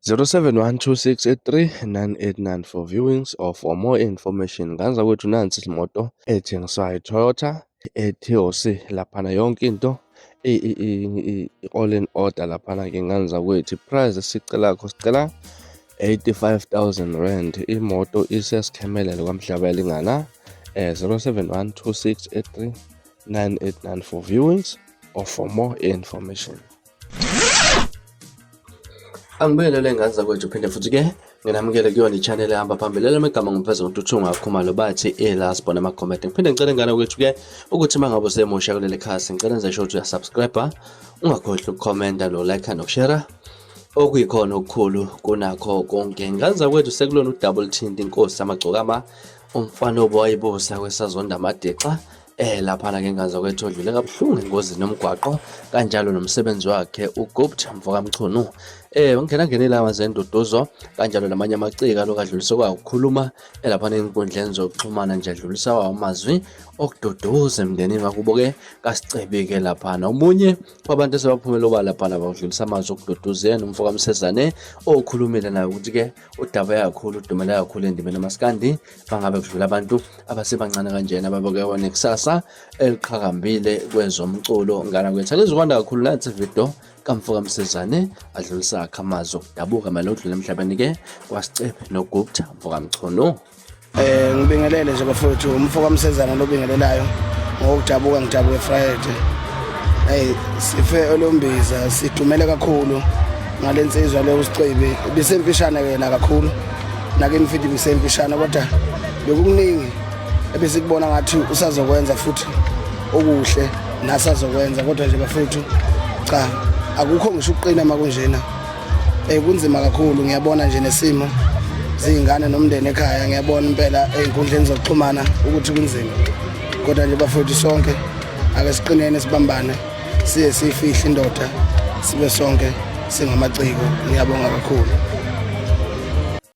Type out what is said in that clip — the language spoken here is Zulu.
0712683989 for viewings or for more information. Nganza kwethu nansi imoto ethengiswayo, Toyota Etios laphana, yonke into all in order laphana-ke nganza kwethu. Price esicelakho, sicela 85,000 rand. Imoto isesikhemelele kwaMhlabuyalingana. 0712683989 for viewings or for more information. Angibuyelele ngane zakwethu, phinde futhi-ke nginamukele kuyona i-channel ehamba phambili lelo igama ngimveze ngoNtuthu Khumalo, bathi i-last born ama-comment. Ngiphinde ngicele ngane kwethu-ke ukuthi uma ngabe usemusha kuleli khasi, ngicela enze sure ukuthi uyasubscribe, ungakhohlwa ukukhomenta, no-like, nokushare, okuyikhona okukhulu kunakho konke. Ngane zakwethu, sekulona udaba oluthinta inkosi amagcokama, umfana obowayibusa kwesazonda amadixa laphana ke ngane zakwethu, odlule kabuhlungu engozini yomgwaqo, kanjalo nomsebenzi wakhe uGupta mfokaMchunu, ungena ngenela amazenduduzo, kanjalo namanye amaciko alokadlulisa kwakukhuluma laphana enkundleni zokuxhumana nje, adlulisa amazwi okududuza emndenini wakubo ke kaSicebi ke laphana. Omunye wabantu esebaphumela obala laphana bawudlulisa amazwi okududuza yena umfo kaMsezane, okhulumile naye ukuthi ke udaba kakhulu, udumela kakhulu endimeni maskandi, bangabe kudlula abantu abasebancane kanjena ababukewa nekusasa eliqhakambile kwezomculo. Ngana kwethu angizukwanda kakhulu, nansi video kamfo kaMsezane adlulisa akhe amazwi okudabuka mayelana nokudlula emhlabeni ke kwaSicebi noGupta mfokaMchunu. Ngibingelele nje bafowethu, umfo kaMsezana lobingelelayo ngokudabuka, ngidabuke Friday. Hey, sife olombiza, sidumele kakhulu ngalensizwa le uSicebi. Ibisemfishane yena kakhulu. Nakimi futhi ibisemfishane, kodwa bekukuningi ebesikubona ngathi usazokwenza futhi okuhle nasazokwenza, kodwa nje bafowethu cha, akukho ngisho ukuqina makunjena. Kunzima kakhulu, ngiyabona nje nesimo ziyingane nomndeni ekhaya, ngiyabona impela ey'nkundleni zokuxhumana ukuthi kunzima, kodwa nje bafowethu sonke ake siqineni, sibambane, siye siyifihle indoda, sibe sonke singamaciko. Ngiyabonga kakhulu.